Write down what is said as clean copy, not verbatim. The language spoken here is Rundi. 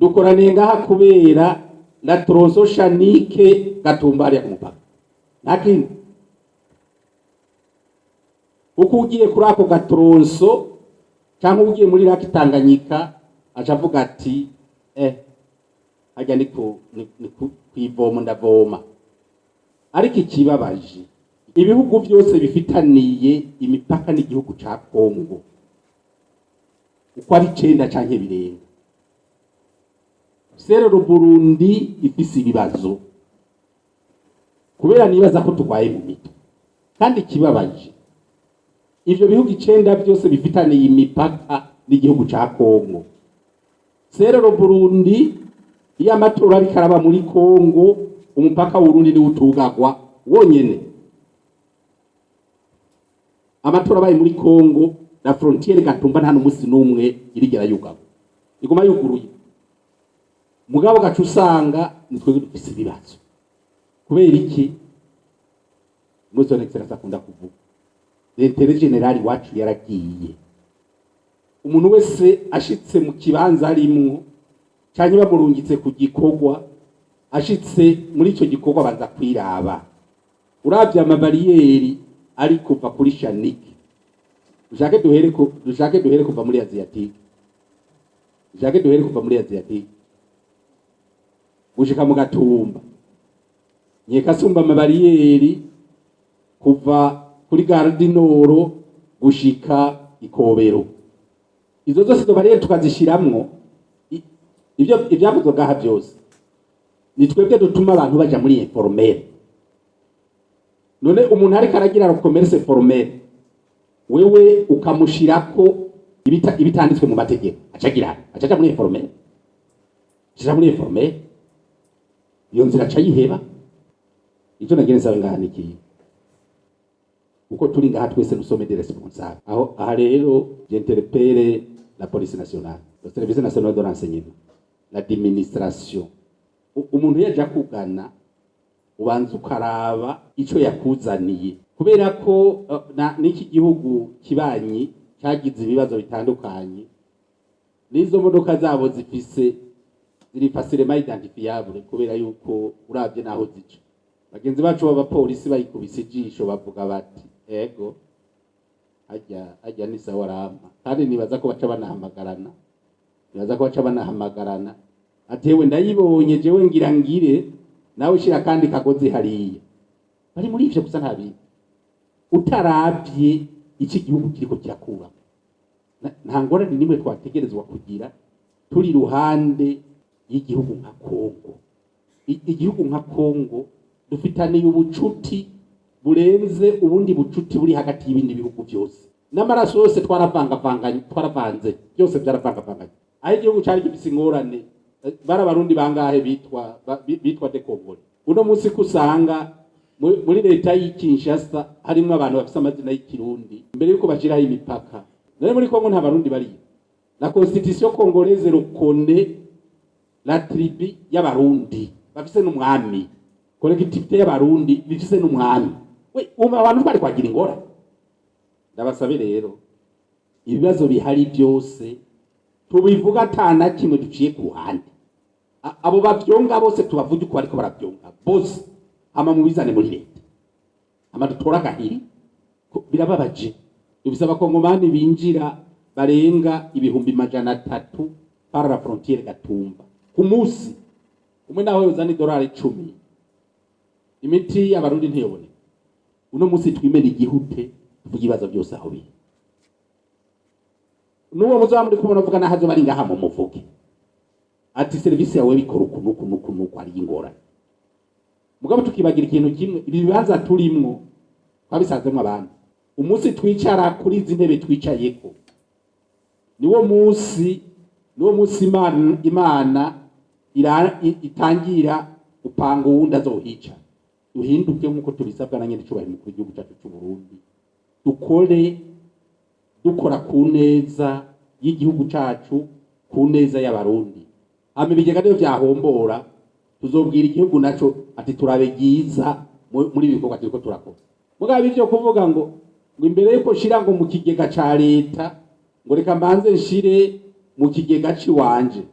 Dukoraniye ngaha kubera la tronçon Shanike Gatumba hariya ku mupaka, nta kindi. Kuko ugiye kuri ako ga tronçon cyangwa ugiye muri lac Tanganyika, aca avuga ati: "Hajya ni kw'ivomo, ndavoma." Ariko ikibabaje, ibihugu byose bifitaniye imipaka n'igihugu ca Kongo uko ari icenda canke birenga, seul le Burundi ifise ibibazo, kubera nibaza ko turwaye mu mitwe. Kandi ikibabaje, ivyo bihugu icenda byose bifitaniye imipaka n'igihugu ca Kongo, seul le Burundi, iyo amatora ariko araba muri Kongo, umupaka w'Urundi niwo utugagwa wonyene. Amatora abaye muri Kongo, la frontière Gatumba nta n'umunsi n'umwe irigera yugagwa, iguma yuguruye. Mugabo gaca usanga ni twebwe dufise ibibazo. Kubera iki? Muri son excellence akunda kuvuga l'intérêt général iwacu yaragiye. Umuntu wese ashitse mu kibanza arimwo canke bamurungitse ku gikorwa, ashitse muri ico gikorwa abanza kwiraba. Uravye ama barrières ari kuva kuri Shanike, dushake duhere kuva muri Asiatique, dushake duhere kuva muri Asiatique gushika mu Gatumba, nkeka asumba ama barrières kuva kuri Gare du Nord gushika Ikobero. Izo zose, izo barrières tukazishiramwo, ivyo ivyavuzwe ngaha byose, ni twebwe dutuma abantu baja muri informel. None umuntu ariko aragira commerce formel, wewe ukamushirako ibitanditswe mu mategeko, acagira acaja muri informel, acaja muri informel, iyo nzira aca yiheba. Icyo nagira nsaba ngaha ni iki? Kuko turi ngaha twese, nous sommes des responsables. Aho aha rero, j'interpelle la police nationale, le service national de renseignement, l'administration. Umuntu yaja kugana, ubanza ukaraba ico yakuzaniye, kubera ko n'iki gihugu kibanyi cyagize ibibazo bitandukanye, n'izo modoka zabo zifise ziri facilement identifiable, kubera yuko uravye naho zica, bagenzi bacu b'abapolisi bayikubise ijisho bavuga bati: "Ego, hajya hajya ni sawa rama." Kandi nibaza ko baca banahamagarana, nibaza ko baca banahamagarana atewe: "Ndayibonye jewe, ngira ngire nawe shira kandi kagozi hariya." Bari muri ivyo gusa, nta bindi. Utaravye iki gihugu kiriko kirakura, nta ngorane nimwe twategerezwa kugira turi iruhande y'igihugu nka Kongo. Igihugu nka Kongo dufitaniye ubucuti burenze ubundi bucuti buri hagati y'ibindi bihugu byose, n'amaraso yose twaravangavanganye, twaravanze, byose byaravangavanganye. Aho igihugu cari gifise ingorane, bari Abarundi bangahe bitwa bitwa des Congolais? Uno munsi ko usanga muri leta y'i Kinshasa harimwo abantu bafise amazina y'ikirundi mbere yuko bashiraho imipaka. None muri Kongo nta Barundi bariyo? La constitution congolaise reconnaît la tribu y'Abarundi, bafise n'umwami. Collectivité y'Abarundi bifise n'umwami. We umva, abantu twari kwagira ingorane. Ndabasabe rero, ibibazo bihari byose tubivuga ata na kimwe duciye ku ruhande. Abo bavyonga bose tubavuge uko bariko baravyonga bose, hama mubizane muri leta, hama dutore agahiri. Birababaje, dufise Abakongomani binjira barenga 300,000 par la frontière Gatumba ku munsi umwe. Naho yozana idolari 10, imiti y'Abarundi ntiyoboneka. Uno munsi twimena igihute, tuvuge ibibazo byose aho biri. N'uwo muzaba muri kumwe avuga naho azoba ari ngaha, mu muvuge ati: "Serivisi yawe bikora uku n'uku n'uku n'uku, ari ingorane." Mugabo tukibagira ikintu kimwe: ibi bibanza turimwo twabisanzemwo abandi. Umunsi twicara kuri izi ntebe twicayeko, niwo munsi Imana itangira gupanga uwundi azohica. Duhinduke nk'uko tubisabwa na nyene icubahiro umukuru w'igihugu cyacu c'u Burundi. Dukore, dukora ku neza y'igihugu cacu, ku neza y'Abarundi. Hama ibigega niyo vyahombora, tuzobwira igihugu naco ati: "Turabe ryiza muri ibi bikorwa turiko turakora." Mugabo ivyo kuvuga ngo imbere yuko nshira ngo mu kigega ca leta, ngo reka mbanze nshire mu kigega ciwanje.